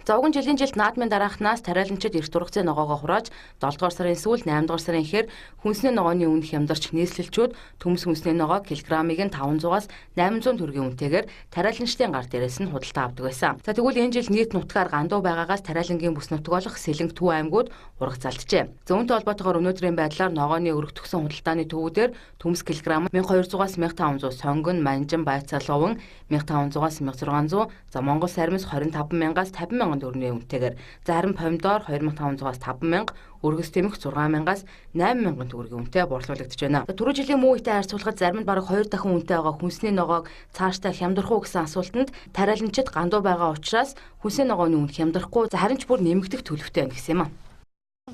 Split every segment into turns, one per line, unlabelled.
За уг нь жилийн жилд наадмын дараахнаас тариаланчид эрт ургацын ногоогоо хурааж 7 дугаар сарын сүүл 8 дугаар сарын ихээр хүнсний ногооны үн хямдарч нийслэлчүүд төмс хүнсний ногоо килограммыг нь 500-аас 800 төгрөгийн үнэтэйгээр тариаланчдын гар дээрээс нь худалдаа авдаг байсан. За тэгвэл энэ жил нийт нутгаар гандуу байгаагаас тариалангийн бүс нутаг болох Сэлэнг, Төв аймагуд ургац алджээ. Зүүнтэй холбоотойгоор өнөөдрийн байдлаар ногооны өргөтгсөн худалдааны төвүүдээр төмс килограмм 1200-аас 1500, сонгон, манжин, байцаалууван 1500-аас 1600, за Монгол сармис 25 мянгаас 50 мянган төгрөгийн үнэтэйгээр, за харин помидор 2500-аас 5000, өргөс тэмх 6000-аас 8000 төгрөгийн үнэтэй борлуулагдаж байна. Түрүү жилийн муу үетэй харьцуулахад зарим нь бараг 2 дахин үнэтэй байгаа хүнсний ногоог цаашдаа хямдрах уу гэсэн асуултанд тариаланчид гандуу байгаа учраас хүнсний ногооны үн хямдрахгүй, харин ч бүр нэмэгдэх төлөвтэй байна гэсэн юм а.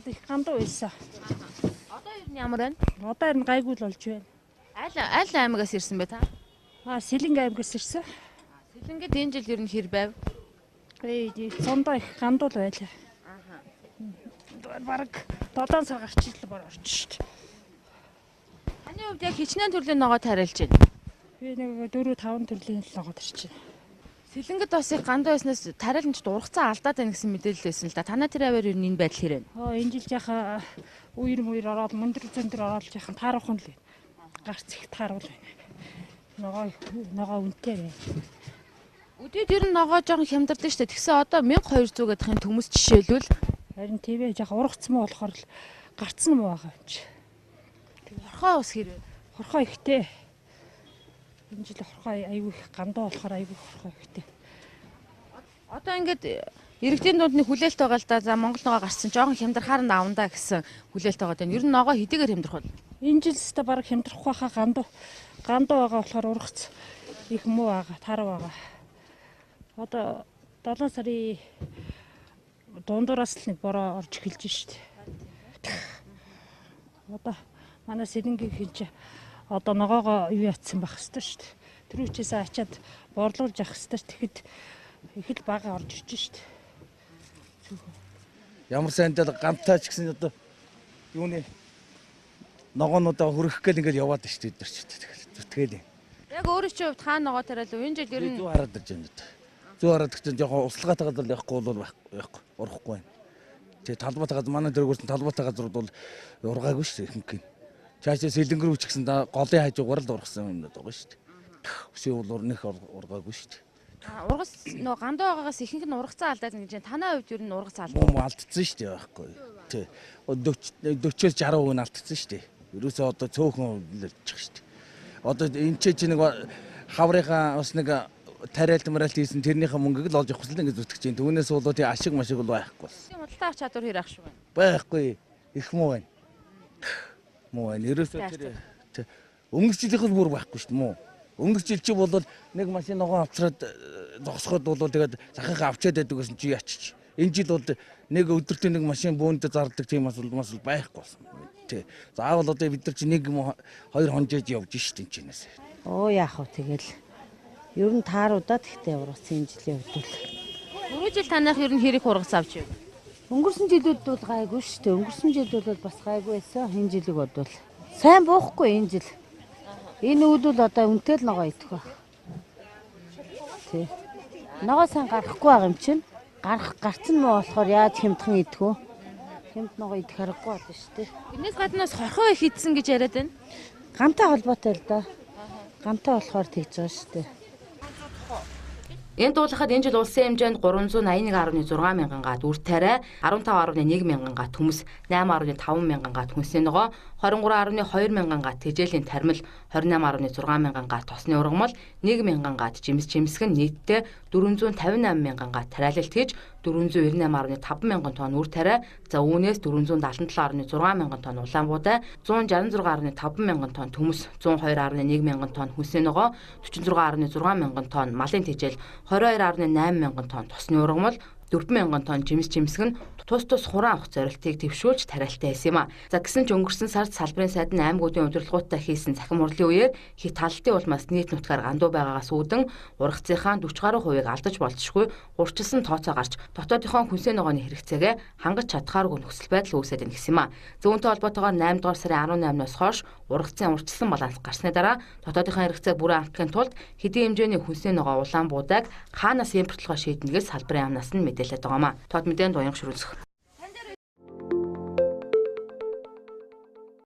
Их гандуу байсан.
Одоо ер нь ямар байна?
Одоо ер нь гайгүй л болж байна.
Аль аймагаас ирсэн бэ та?
Сэлэнг аймагаас ирсэн.
Сэлэнгэд энэ жил ер нь хэр байв?
Цундаа их гандуу л байлаа. Бараг 7 сар гарч ижил бор орж шít.
Таны хувьд яг хичнээн төрлийн ногоо тариалж байна?
Би нэг 4 5 төрлийн л ногоо тарч байна.
Сэлэнгэд бас их гандуу байснаас тариаланчид ургацаа алдаад байна гэсэн мэдээлэл байсан л да. Танай тэр аваар ер нь энэ байдал хэр байна?
Энэ жил яхаа үер муйр ороод мөндөр зөндөр ороод яхан тааруухан л байна. Гарц их тааруул байна. Ногоо үнэтэй байна.
Өдөөд ер нь ногоо жоохон хямдардаг шүү дээ. Тэгсэн одоо 1200 гэдэг юм төмөс жишээлбэл
харин твэ яхаа ургац муу болохоор л гарцсан муу байгаа юм чи.
Хорхоо ус хэр вэ?
Хорхоо ихтэй. Энэ жил хорхоо айгүй их гандуу болохоор айгүй хорхоо ихтэй.
Одоо ингээд иргэдийн дунд нэг хүлээлт байгаа л да. За Монгол ногоо гарцсан жоохон хямдрахаар нь авандаа гэсэн хүлээлт байгаа даа. Ер нь ногоо хэдийгээр хямдрах вэ?
Энэ жил өстө бараг хямдрахгүй хаа гандуу байгаа болохоор ургац их муу байгаа, таруу байгаа. Одоо 7 сарын дундуураас л нэг бороо орж эхэлж шít. Одоо манай Сэлэнгийн хинч одоо ногоогоо юу ятсан байх хэвээр шít. Тэр үчээсээ ачаад борлуулж явах хэвээр. Тэгэхэд их л бага орж иж шít.
Ямар сайн дэл гамтаа ч гэсэн одоо юуны ногоонуудаа хөрөх гээл ингээл яваад шít бид нар ч тэгэл зүтгээл.
Яг өөрөө чи хувьд хаана ногоо тариал вэ? Энэ жил ер нь
зүү хараад ирж байна. Зүү хараад гэсэн жоохон услахаатай газар явахгүй бол байхгүй урахгүй байна. Тэгээ талбайтай газар манай дөргөөс талбайтай газрууд бол ургаагүй шүү дээ ихэнх нь. Цаашаа Сэлэнг рүү ч гэсэн голын хажуугаар л ургасан юм байгаа шүү дээ. Өсийн улуур нэх ургаагүй шүү дээ.
Ургас нөө гандуу байгаагаас ихэнх нь ургацаа алдаад гэж байна. Танай хувьд ер нь ургац алдсан.
Муу алдсан шүү дээ байхгүй. Тэ 40-оос 60% нь алдсан шүү дээ. Ерөөсөө одоо цөөхөн л олчих шүү дээ. Одоо энэ ч нэг хаврынхаа бас нэг тариалт маралт хийсэн тэрнийхээ мөнгийг л олж явах гэсэн ингэж зүтгэж байна. Түүнээс болоо тий ашиг машиг бол байхгүй болсон.
Худалдаа авах чадвар хэр ах шүү байна?
Байхгүй. Их муу байна. Муу байна. Ерөөсөө тэр өнгөрч жилийнх нь бүр байхгүй шүү дээ муу. Өнгөрч жил чи бол нэг машин ногоо авчраад зогсоход бол тэгээд захынхаа авчаад байдаг гэсэн чи ячиж. Энэ жил бол нэг өдөртөө нэг машин бөөндө зарладаг тийм асуудал масал байхгүй болсон. Тий. Заавал одоо бид нар чи нэг хоёр хонжээж явж шít энэ чинээс.
Оо яах вэ тэгэл. Ер нь тааруудаа тэгтээ ургац энэ жилийн хувьд бол.
Түрүү жил танайх ер нь хэр их ургац авч юу?
Өнгөрсөн жилүүд бол гайгүй шүү дээ. Өнгөрсөн жил бол бас гайгүй байсан. Энэ жилиг бодвол сайн буухгүй энэ жил. Энэ үйл бол одоо үнэтэй л ногоо идэх байх. Тий. Ногоо сайн гарахгүй байгаа юм чинь. Гарцсан муу болохоор яаж хямдхан идэх вэ? Хямд ногоо идэх аргагүй болно шүү дээ.
Тэрнээс гадна бас хорхоо их идсэн гэж яриад байна.
Гамтай холбоотой л да. Гамтай болохоор тэгж байгаа шүү дээ.
Энэ дуулахад энэ жил улсын хэмжээнд 381.6 мянган гад үр тариа, 15.1 мянган гад төмс, 8.5 мянган гад хүнсний ногоо, 23.2 мянган гад тэжээлийн тармил, 28.6 мянган гад тосны ургамал, 1 мянган гад жимс жимсгэн нийтдээ 458 мянган гад тариалалт хийж 498.5 мянган тонн үр тариа, за үүнээс 477.6 мянган тонн улаан буудай, 166.5 мянган тонн төмс, 102.1 мянган тонн хүнсний ногоо, 46.6 мянган тонн малын тэжээл, 22.8 мянган тонн тосны ургамал, 4 мянган тонн жимс жимсгэн тус тус хураан авах зорилтыг дэвшүүлж тариалтай байсан юм а. За гэсэн ч өнгөрсөн сард салбарын сайд нь аймагуудын удирдлагуудтай хийсэн цахим хурлын үеэр хэт талдын улмаас нийт нутгаар гандуу байгаагаас үүдэн ургацынхаа 40 гаруй хувийг алдаж болзошгүй урчилсан тооцоо гарч дотоодынхоо хүнсээ ногооны хэрэгцээгээ хангаж чадхааргүй нөхцөл байдал үүсээд байна гэсэн юм а. Зүүнтэй холбоотойгоор 8 дугаар сарын 18-наас хойш ургацын урчилсан баланс гарсны дараа дотоодынхоо хэрэгцээг бүрэн хангахын тулд хэдийн хэмжээний хүнсний ногоо улаан буудаг хаанаас импортлохоо шийднэ гэж салбарын яамнаас нь мэдээлээд байгаамаа. Тод мэдээнд уянга шүрэнсэх.